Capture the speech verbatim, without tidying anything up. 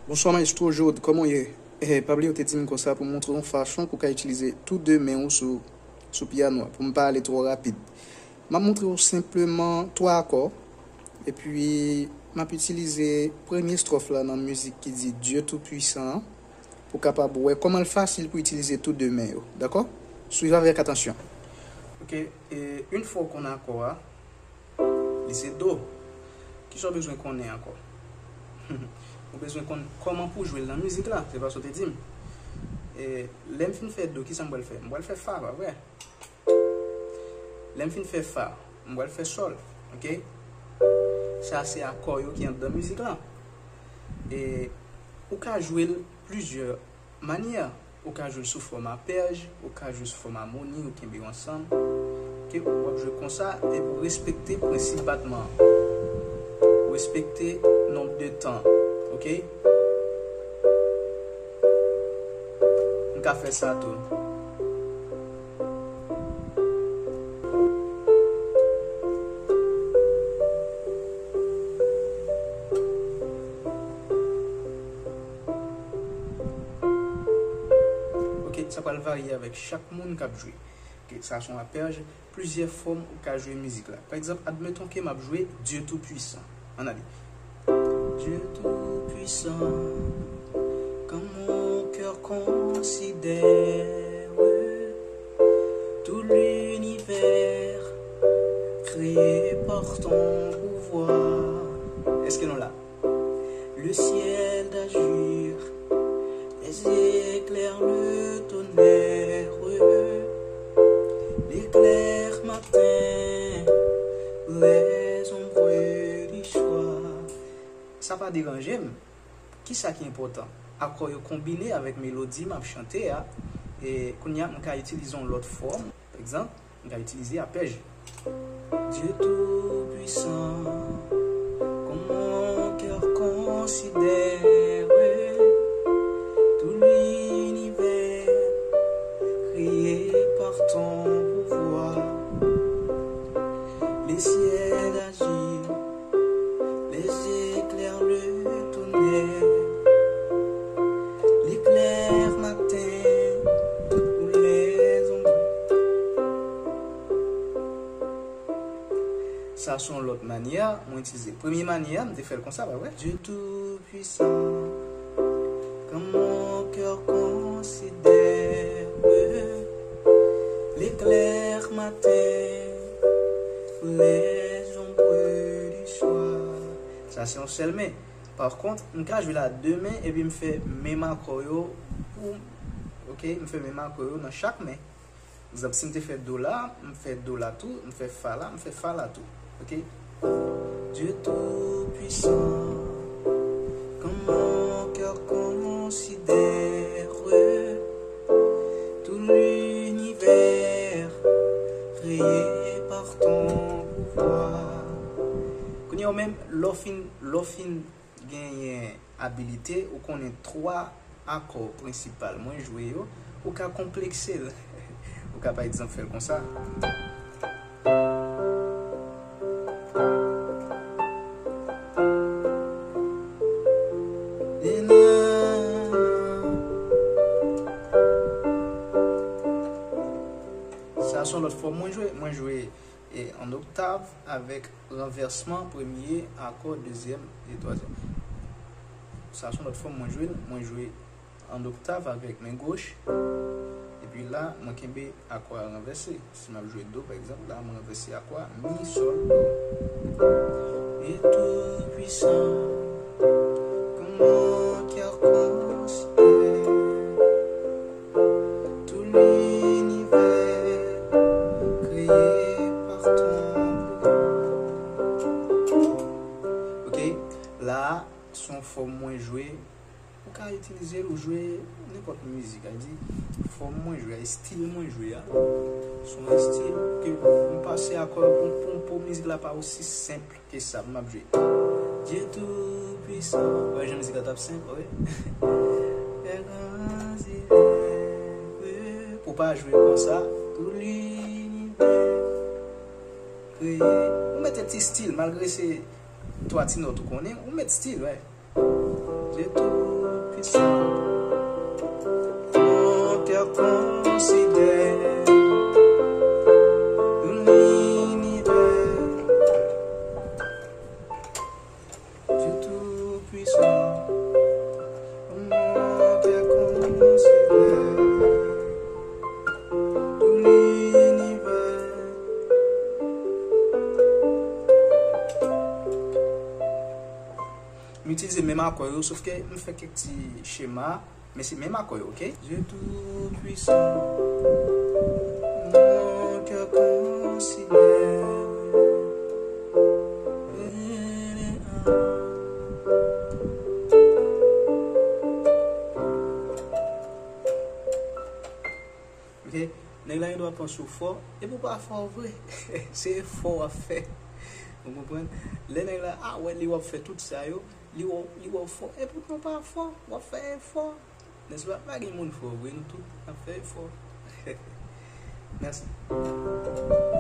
Bonswa maestro Jod, kòman w ye? Eh, pa bliye w te di m konsa pou m montre w yon fason pou w ka itilize tou de men w sou, sou pyano a, pou m pa ale twò rapid. M ap montre w senpleman twa akò, epi m ap itilize premye estròf la nan mizik ki di Dieu Tout-Puissant an, pou w kapab wè kòman l fasil pou w itilize tou de men yo, dakò? Swiv avèk atansyon. Ok, e, yon fwa w konn akò a, li se do. Kisa w bezwen konnen ankò? Ou bezwen konn kòman pou w jwe l nan mizik la, se pa sa w te di m. E, lè m fin fè do, kisa m pral fè? M pral fè fa, pa vre? Lè m fin fè fa, m pral fè sòl, ok? Sa se akò yo ki anndan mizik la. E, ou ka jwe l plizyè manyè. Ou ka jwe l sou fòm apèj, ou ka jwe l sou fòm amoni, ou kenbe yo ansanm. Ok, w ap jwe konsa, epi w respekte prensip batman an. Ou respekte nonb de tan, ok? M ka fè sa tou. Ok, sa pral varye avèk chak moun k ap jwe. Ok, sa se yon apèj, plizyè fòm ou ka jwe mizik la. Pa egzanp, admeton ke m ap jwe Dieu Tout-Puissant. Ann ale. Dieu Tout-Puissant, quand mon cœur considère tout l'univers créé par ton pouvoir. Èske nou la? Le ciel d'azur, les éclairs, le tonnerre, l'éclair matin, les ombres du soir. Sa pa deranje m. Kisa ki enpòtan? Akò yo konbine avèk melodi m ap chante a. E kounye a, m ka itilize yon lòt fòm. Pa egzanp, m ka itilize apèj. Dieu Tout-Puissant, quand mon cœur considère tout l'univers créé par ton pouvoir, les ciels d'azur, les éclairs, le tonnerre, l'éclair matin ou les ombres. Sa se yon lòt manyè mwen itilize. Premye manyè a, m te fè l konsa, pa vre? Dieu Tout-Puissant, quand mon cœur considère l'éclair matin, les ombres du soir. Sa se yon sèl men. Pa kont, m ka jwe l a de men epi m fè menm akò yo pou, ok, m fè menm akò yo nan chak men. Egzanp, si m te fè do la, m fè do la tou, m fè fa la, m fè fa la tou. Ok? Dieu Tout-Puissant, quand mon cœur considère tout l'univers créé par ton pouvoir. Kounye a ou menm, lè w fin, lè w fin genyen abilite, ou konnen twa akò prensipal mwen jwe yo, ou ka konplekse l. Ou ka, pa egzanp, fè l konsa. Sa se yon lòt fòm mwen jwe. Mwen jwe e an oktav avèk ranvèsman premye akò, dezyèm e twazyèm. Sa se yon lòt fòm mwen jwe l. Mwen jwe an oktav avèk men goch. Epi la, mwen kenbe akò a ranvèse. Si m ap jwe do, pa egzanp, la, mwen ranvèse akò a, mi, sòl, do. Et tout puissant, comment qui reconnaît tout l'univers créé par ton pouvoir. Ok, la, se yon fòm mwen jwe. Ou ka itilize l, ou jwe nenpòt mizik. A di, fòm mwen jwe a, estil mwen jwe a, se yon estil ke m pase akò yo pou, pou, pou mizik la pa osi senp ke sa m ap jwe. Dieu Tout-Puissant. Wè, jan mizik la t ap senp, wi. Pou pa jwe konsa, tout l'univers créé. Ou mete ti stil, malgre se twa ti nòt ou konnen, ou met stil, wè. Dieu Tout-Puissant. Akò yo, sof ke m fè kèk ti chema, men se menm akò yo, oke? Dieu tout-puissant, mon cœur considère. Ok? Nèg la gen dwa panse w fò, epi w pa fò vre. Se efò w ap fè. Ou konprann? Lè nèg la a wè li w ap fè tout sa yo, li wè, li wè w fò, epi w pa fò, w ap fè efò. Nèspa? Pa gen moun fò vre, nou tout ap fè efò. Mèsi.